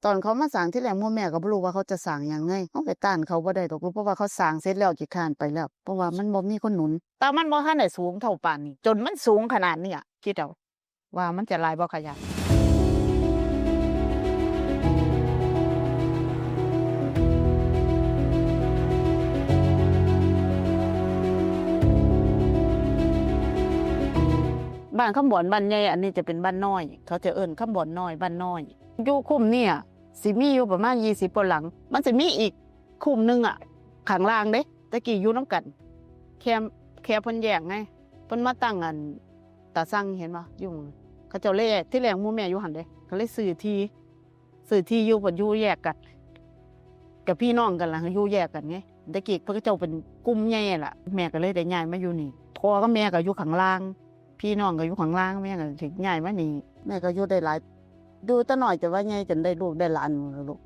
ຕອນເຂົາມາສ້າງທີແລກ ໝູ່ແມ່ກໍບໍ່ຮູ້ວ່າເຂົາຈະສ້າງຫຍັງໄງ ເຮົາໄປຕ້ານເຂົາບໍ່ໄດ້ດອກ ເພາະວ່າເຂົາສ້າງເສັດແລ້ວຂີ້ຄ້ານໄປແລ້ວ ເພາະວ່າມັນບໍ່ມີຄົນໜູນ ແຕ່ມັນບໍ່ທັນໄດ້ສູງເທົ່າປານນີ້ ຈົນມັນສູງຂະໜາດນີ້ ຄິດເອົາວ່າມັນຈະຫຼາຍບໍ່ຂະຫຍະ. ບ້ານຄຳບອນ ບ້ານໃຫຍ່ ອັນນີ້ຈະເປັນບ້ານນ້ອຍ ເຂົາຈະເອີ້ນຄຳບອນນ້ອຍ ບ້ານນ້ອຍ ຢູ່ຄຸ້ມນີ້ ຊິມີຢູ່ປະມານຊາວກວ່າຫຼັງ ມັນຊິມີອີກຄຸ້ມໜຶ່ງອະ ຂ້າງລ່າງເດ້ ແຕ່ກີ້ຢູ່ນຳກັນ ແຄ່ ແຄ່ເພິ່ນແຍກໄງ ເພິ່ນມາຕັ້ງອັນຕາຊັງ ເຫັນບໍ່ ຢູ່ ເຂົາເຈົ້າເລີຍ ທີແລກໝູ່ແມ່ຢູ່ຫັ້ນເດ້ ກໍເລີຍຊື້ທີ່ ຊື້ທີ່ຢູ່ ເພິ່ນຢູ່ແຍກກັນ ກໍພີ່ນ້ອງກັນລະ ຢູ່ແຍກກັນໄງ ແຕ່ກີ້ເພິ່ນ ເຂົາເຈົ້າເປັນກຸ່ມໃຫຍ່ລະ ແມ່ກໍເລີຍໄດ້ຍ້າຍມາຢູ່ນີ້ ພໍ່ກັບແມ່ກໍຢູ່ຂ້າງລ່າງ ພີ່ນ້ອງກໍຢູ່ຂ້າງລ່າງ ແມ່ກໍຖືກຍ້າຍມານີ້ ແມ່ກໍຢູ່ໄດ້ຫຼາຍ ຢູ່ແຕ່ນ້ອຍຈົນວ່າໃຫຍ່ ຈົນໄດ້ລູກໄດ້ຫຼານພຸ້ນລະລູກ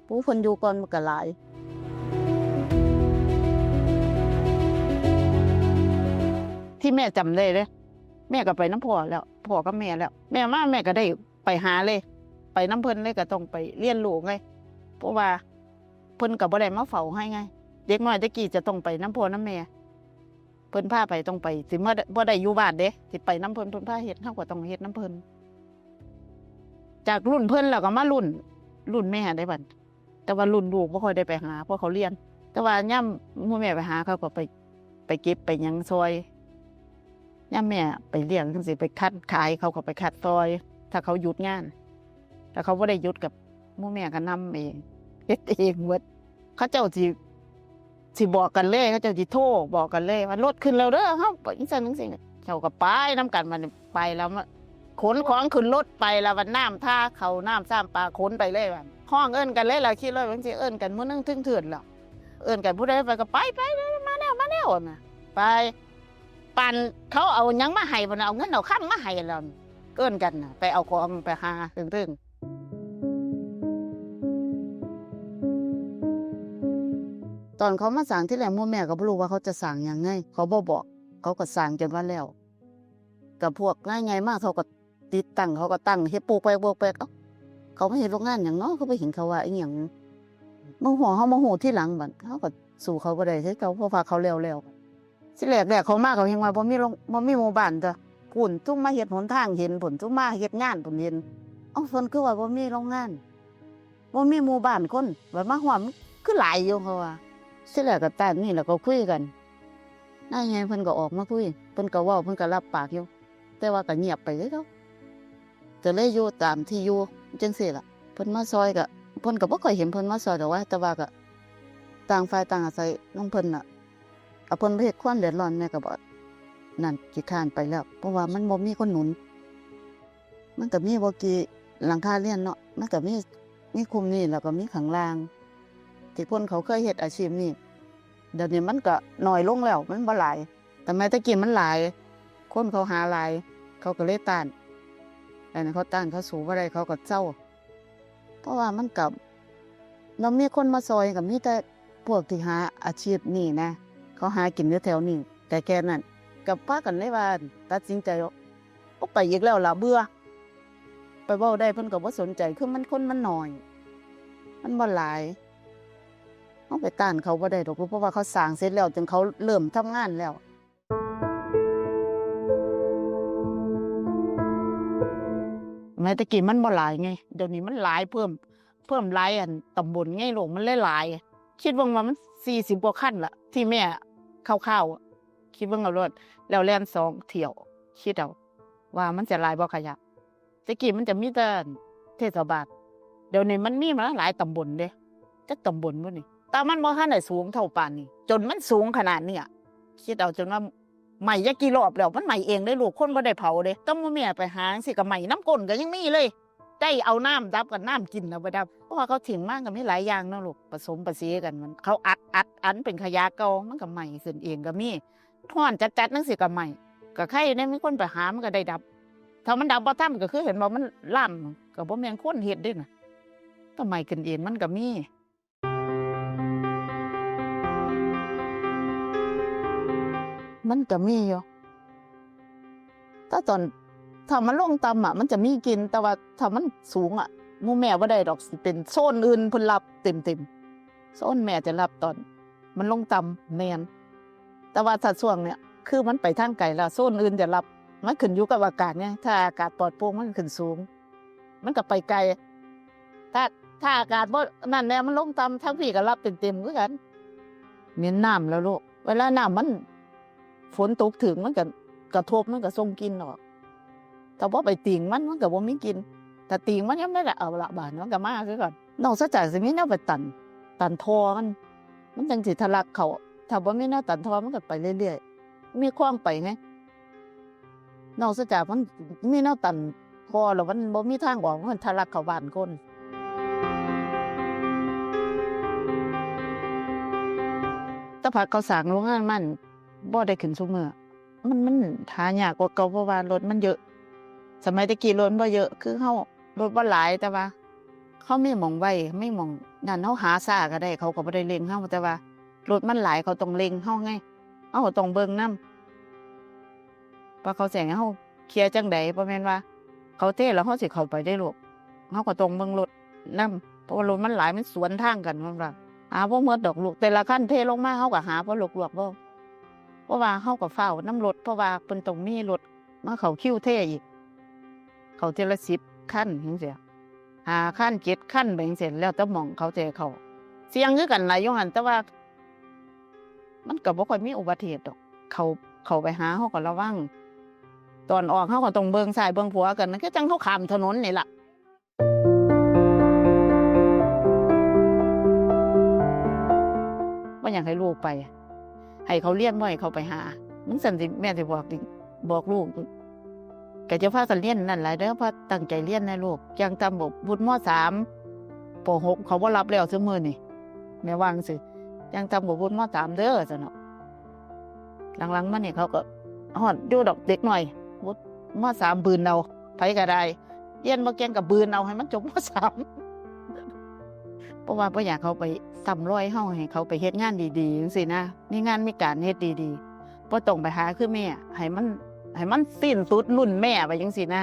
ຜູ້ເພິ່ນຢູ່ກ່ອນມັນກໍຫຼາຍ ທີ່ແມ່ຈຳໄດ້ເດ້ ແມ່ກໍໄປນຳພໍ່ແລ້ວ ພໍ່ກັບແມ່ແລ້ວ ແມ່ມາແມ່ກໍໄດ້ໄປຫາເລີຍ ໄປນຳເພິ່ນເລີຍ ກໍຕ້ອງໄປລ້ຽງລູກໄງ ເພາະວ່າເພິ່ນກໍບໍ່ໄດ້ມາເຝົ້າໃຫ້ໄງ ເດັກນ້ອຍແຕ່ກີ້ຈະຕ້ອງໄປນຳພໍ່ນຳແມ່ ເພິ່ນພາໄປ ຕ້ອງໄປ ຊິມາ ບໍ່ໄດ້ຢູ່ບ້ານເດ້ ຊິໄປນຳເພິ່ນ ເພິ່ນພາເຮັດ ເຮົາກໍຕ້ອງເຮັດນຳເພິ່ນ ຈາກລຸ້ນເພິ່ນແລ້ວກໍມາລຸ້ນ ລຸ້ນແມ່ເດ້ບັດ ແຕ່ວ່າລຸ້ນລູກບໍ່ຄ່ອຍໄດ້ໄປຫາ ເພາະເຂົາຮຽນ ແຕ່ວ່າຍາມໝູ່ແມ່ໄປຫາ ເຂົາກໍໄປ ໄປເກັບໄປຫຍັງຊ່ອຍ ຍາມແມ່ໄປລ້ຽງຈັ່ງຊີ້ ໄປຄັດຂາຍ ເຂົາກໍໄປຄັດຊ່ອຍ ຖ້າເຂົາຢຸດງານ ຖ້າເຂົາບໍ່ໄດ້ຢຸດກໍໝູ່ແມ່ກໍນຳເອງ ເຮັດເອງໝົດ ເຂົາເຈົ້າຊິ ຊິບອກກັນເລີຍ ເຂົາເຈົ້າຊິໂທບອກກັນເລີຍວ່າ ລົດຂຶ້ນແລ້ວເດີ ເຮົາໄປຈັ່ງຊັ້ນຈັ່ງຊີ້ ເຂົາກໍໄປນຳກັນ ບັດນີ້ໄປແລ້ວ ຂົນຂອງຂຶ້ນລົດໄປແລ້ວ ບັດນ້ຳທາເຂົ້ານ້ຳຊາມປາ ຂົນໄປເລີຍ ບັດຮ້ອງເອີ້ນກັນເລີຍ ແລ້ວຂີ່ລົດຈັ່ງຊີ້ ເອີ້ນກັນມື້ໜຶ່ງເຖິງເທື່ອແລ້ວ ເອີ້ນກັນຜູ້ໃດໄປກໍໄປ ໄປ ມາແລ້ວ ມາແລ້ວ ຫັ້ນນະ ໄປ ປານເຂົາເອົາຫຍັງມາໃຫ້ພຸ້ນນະ ເອົາເງິນເອົາຄຳມາໃຫ້ແລ້ວ ເອີ້ນກັນນະ ໄປເອົາຂອງໄປຫາເຖິງໆ ຕອນເຂົາມາສ້າງທີແລກ ໝູ່ແມ່ກໍບໍ່ຮູ້ວ່າເຂົາຈະສ້າງຫຍັງໄງ ເຂົາບໍ່ບອກ ເຂົາກໍສ້າງຈົນວ່າແລ້ວ ກໍພວກນາຍໃຫຍ່ມາ ເຂົາກໍຕິດຕັ້ງ ເຂົາກໍຕັ້ງເຮັດໂປກແປກໂປກແປກ ເອົ້າ ເຂົາມາເຮັດໂຮງງານຫຍັງເນາະ ຄືບໍ່ເຫັນເຂົາວ່າອີ່ຫຍັງ ມາຮູ້ ເຮົາມາຮູ້ທີຫຼັງ ບັດເຮົາກໍສູ້ເຂົາບໍ່ໄດ້ຄືເກົ່າ ເພາະວ່າເຂົາແລ້ວແລ້ວ ທີແລກໆ ເຂົາມາ ເຂົາແຮ່ງວ່າບໍ່ມີໂຮງ ບໍ່ມີໝູ່ບ້ານຕົວະ ພຸ້ນ ຊຸມມາເຮັດຫົນທາງເຫັນ ພຸ້ນ ຊຸມມາເຮັດງານພຸ້ນເຫັນ ເອົ້າ ເພິ່ນຄືວ່າບໍ່ມີໂຮງງານ ບໍ່ມີໝູ່ບ້ານຄົນ ບັດມາຮອດຄືຫຼາຍຢູ່ ເຂົາວ່າ ທີແລກກໍຕາມນີ້ ແລ້ວກໍຄຸຍກັນ ນາຍໃຫຍ່ເພິ່ນກໍອອກມາຄຸຍ ເພິ່ນກໍເວົ້າ ເພິ່ນກໍຮັບປາກຢູ່ ແຕ່ວ່າກໍງຽບໄປຄືເກົ່າ ກໍເລີຍຢູ່ຕາມທີ່ຢູ່ຈັ່ງຊີ້ລະ ເພິ່ນມາຊ່ອຍກໍ ເພິ່ນກໍບໍ່ຄ່ອຍເຫັນເພິ່ນມາຊ່ອຍດອກວ່າ ແຕ່ວ່າກໍຕ່າງຝ່າຍຕ່າງອາໄສຂອງເພິ່ນນະ ເອົາເພິ່ນໄປເຮັດຄວາມເດືອດຮ້ອນ ແມ່ກໍບໍ່ນັ້ນ ຂີ້ຄ້ານໄປແລ້ວ ເພາະວ່າມັນບໍ່ມີຄົນໜູນ ມັນກໍມີບໍ່ກີ່ຫຼັງຄາເຮືອນເນາະ ມັນກໍມີ ມີຄຸ້ມນີ້ ແລ້ວກໍມີຂ້າງລ່າງ ທີ່ຄົນເຂົາເຄີຍເຮັດອາຊີບນີ້ ດຽວນີ້ມັນກໍໜ້ອຍລົງແລ້ວ ມັນບໍ່ຫຼາຍ ສະໄໝແຕ່ກີ້ມັນຫຼາຍ ຄົນເຂົາຫາຫຼາຍ ເຂົາກໍເລີຍຕ້ານ ອັນນັ້ນເຂົາຕ້ານ ເຂົາສູ້ບໍ່ໄດ້ ເຂົາກໍເຊົາ ເພາະວ່າມັນກໍບໍ່ມີຄົນມາຊ່ອຍ ກໍມີແຕ່ພວກທີ່ຫາອາຊີບນີ້ນະ ເຂົາຫາກິນຢູ່ແຖວນີ້ ແຕ່ແຄ່ນັ້ນ ກໍພາກັນເລີຍວ່າຕັດສິນໃຈ ບໍ່ໄປອີກແລ້ວລະ ເບື່ອ ໄປເວົ້າໄດ້ເພິ່ນກໍບໍ່ສົນໃຈ ຄືມັນຄົນມັນໜ້ອຍ ມັນບໍ່ຫຼາຍ ເຮົາໄປຕ້ານເຂົາບໍ່ໄດ້ດອກ ເພາະວ່າເຂົາສ້າງເສັດແລ້ວ ຈົນເຂົາເລີ່ມທຳງານແລ້ວ. ສະໄໝແຕ່ກີ້ມັນບໍ່ຫຼາຍໄງ ດຽວນີ້ມັນຫຼາຍ ເພີ່ມ ເພີ່ມຫຼາຍອັນຕຳບົນໄງລູກ ມັນເລີຍຫຼາຍ ຄິດເບິ່ງວ່າມັນສີ່ສິບກວ່າຄັນລະ ທີ່ແມ່ຄ່າວໆ ຄິດເບິ່ງເອົາໂລດ ແລ້ວແລ່ນສອງຖ້ຽວ ຄິດເອົາວ່າມັນຈະຫຼາຍບໍ່ຂະຫຍະ. ແຕ່ກີ້ມັນຈະມີແຕ່ເທດສະບານ ດຽວນີ້ມັນມີມາຫຼາຍຕຳບົນເດ້ ຈັກຕຳບົນບໍ່ນີ້ ແຕ່ມັນບໍ່ທັນໄດ້ສູງເທົ່າປານນີ້ ຈົນມັນສູງຂະໜາດນີ້ ຄິດເອົາ ຈົນວ່າໄໝ້ຈັກກີ່ລອບແລ້ວ ມັນໄໝ້ເອງເດ້ລູກ ຄົນບໍ່ໄດ້ເຜົາເດ້ ແຕ່ໝູ່ແມ່ໄປຫາຈັ່ງຊີ້ກໍໄໝ້ນຳກົ້ນກໍຍັງມີເລີຍ ໄດ້ເອົານ້ຳດັບ ກໍນ້ຳກິນເອົາໄປດັບ ເພາະວ່າເຂົາຖິ້ມມາກໍມີຫຼາຍຢ່າງເນາະລູກ ປະສົມປະເສກັນ ມັນ ເຂົາອັດ ອັດ ອັດເປັນຂະຫຍະເກົ່າ ມັນກໍໄໝ້ຂຶ້ນເອງກໍມີ ຮ້ອນຈັດໆ ຈັ່ງຊີ້ກໍໄໝ້ ກໍໄຄແດ່ ມີຄົນໄປຫາມັນກໍໄດ້ດັບ ຖ້າມັນດັບບໍ່ທັນກໍຄືເຫັນບໍ່ ມັນລາມ ກໍບໍ່ແມ່ນຄົນເຮັດເດ້ນະ ກໍໄໝ້ຂຶ້ນເອງມັນກໍມີ ມັນກໍມີຢູ່ ແຕ່ຕອນ ຖ້າມັນລົງຕ່ຳອະ ມັນຈະມີກິ່ນ ແຕ່ວ່າຖ້າມັນສູງອະ ໝູ່ແມ່ບໍ່ໄດ້ດອກ ຊິເປັນໂຊນອື່ນເພິ່ນຮັບເຕັມໆ ໂຊນແມ່ຈະຮັບຕອນມັນລົງຕ່ຳ ແມ່ນ ແຕ່ວ່າຖ້າຊ່ວງເນີ້ຍ ຄືມັນໄປທາງໄກແລ້ວ ໂຊນອື່ນຈະຮັບ ມັນຂຶ້ນຢູ່ກັບອາກາດໄງ ຖ້າອາກາດປອດໂປ່ງ ມັນກໍຂຶ້ນສູງ ມັນກໍໄປໄກ ຖ້າ ຖ້າອາກາດບໍ່ນັ້ນແນ່ ມັນລົງຕ່ຳ ທາງພີ້ກໍຮັບເຕັມໆຄືກັນ ເໝັນນ້ຳແລ້ວລູກ ເວລານ້ຳມັນ ຝົນຕົກຖືກ ມັນກໍກະທົບ ມັນກໍສົ່ງກິ່ນອອກ ຖ້າບໍ່ໄປຕີງມັນ ມັນກໍບໍ່ມີກິ່ນ ຖ້າຕີງມັນຍາມໃດລະ ເອົາລະ ບາດມັນກໍມາຄືກັນ ນອກເສຍຈາກຊິມີແນວໄປຕັນ ຕັນທໍ່ມັນ ມັນຈັ່ງຊິທະລັກເຂົ້າ ຖ້າບໍ່ມີແນວຕັນທໍ່ ມັນກໍໄປເລື້ອຍໆ ມີຄວາມໄປໄງ ນອກເສຍຈາກມັນມີແນວຕັນທໍ່ແລ້ວ ມັນບໍ່ມີທາງອອກ ມັນທະລັກເຂົ້າບ້ານຄົນ ແຕ່ພັກເຂົາສ້າງໂຮງງານມັນ ບໍ່ໄດ້ຂຶ້ນຊຸມື້ ມັນ ມັນຫາຍາກກວ່າເກົ່າ ເພາະວ່າລົດມັນເຍອະ ສະໄໝແຕ່ກີ້ລົດມັນບໍ່ເຍອະ ຄືເຮົາ ລົດບໍ່ຫຼາຍ ແຕ່ວ່າເຮົາມີໝ່ອງໄວ້ ມີໝ່ອງນັ້ນ ເຮົາຫາຊ້າກໍໄດ້ ເຂົາກໍບໍ່ໄດ້ເລັ່ງເຮົາ ແຕ່ວ່າລົດມັນຫຼາຍ ເຂົາຕ້ອງເລັ່ງເຮົາໄງ ເຮົາກໍຕ້ອງເບິ່ງນຳ ວ່າເຂົາຊິໃຫ້ເຮົາເຄຍຈັ່ງໃດ ບໍ່ແມ່ນວ່າເຂົາເທແລ້ວເຮົາຊິເຂົ້າໄປໄດ້ລູກ ເຮົາກໍຕ້ອງເບິ່ງລົດນຳ ເພາະວ່າລົດມັນຫຼາຍ ມັນສວນທາງກັນ ແມ່ນບໍ່ ຫາບໍ່ໝົດດອກລູກ ແຕ່ລະຄັນເທລົງມາ ເຮົາກໍຫາພໍລວກໆ ບໍ່ ເພາະວ່າເຮົາກໍຟ້າວນຳລົດ ເພາະວ່າເພິ່ນຕ້ອງມີລົດມາເຂົ້າຄິວເທອີກ ເຂົ້າເທື່ອລະສິບຄັນຈັ່ງຊີ້ ຫ້າຄັນ ເຈັດຄັນ ໄປຈັ່ງຊີ້ ແລ້ວແຕ່ໝ່ອງເຂົາຈະໃຫ້ເຂົ້າ ສ່ຽງຄືກັນຫຼາຍຢູ່ຫັ້ນ ແຕ່ວ່າ ມັນກໍບໍ່ຄ່ອຍມີອຸບັດຕິເຫດດອກ ເຂົາ ເຂົ້າໄປຫາເຮົາກໍລະວັງ ຕອນອອກເຮົາກໍຕ້ອງເບິ່ງຊ້າຍເບິ່ງຂວາກັນ ຄືຈັ່ງເຮົາຂ້າມຖະໜົນນີ້ລະ ບໍ່ຢາກໃຫ້ລູກໄປ ໃຫ້ເຂົາຮຽນ ບໍ່ໃຫ້ເຂົາໄປຫາ ມັນຊັ້ນຊິ ແມ່ຊິບອກ ບອກລູກ ກໍຈະພາກັນຮຽນນັ້ນລະເດີ ພາຕັ້ງໃຈຮຽນນະລູກ ຢ່າງຕ່ຳບຸດ ບຸດ ມ.ສາມ ປ.ຫົກ ເຂົາບໍ່ຮັບແລ້ວຊຸມື້ນີ້ ແມ່ວ່າຈັ່ງຊີ້ ຢ່າງຕ່ຳກໍບຸດ ມ.ສາມ ເດີ ຊັ້ນເນາະ ຫຼັງໆມານີ້ເຂົາກໍຮອດຢູ່ດອກ ເດັກນ້ອຍ ບຸດ ມ.ສາມ ບືນເອົາ ໃຜກໍໄດ້ ຮຽນບໍ່ເກັ່ງກໍບືນເອົາ ໃຫ້ມັນຈົບ ມ.ສາມ ເພາະວ່າບໍ່ຢາກເຂົາໄປຊ້ຳລອຍເຮົາ ໃຫ້ເຂົາໄປເຮັດງານດີໆ ຈັ່ງຊີ້ນະ ມີງານມີການເຮັດດີໆ ບໍ່ຕ້ອງໄປຫາຄືແມ່ ໃຫ້ມັນ ໃຫ້ມັນສິ້ນສຸດລຸ້ນແມ່ໄປຈັ່ງຊີ້ນະ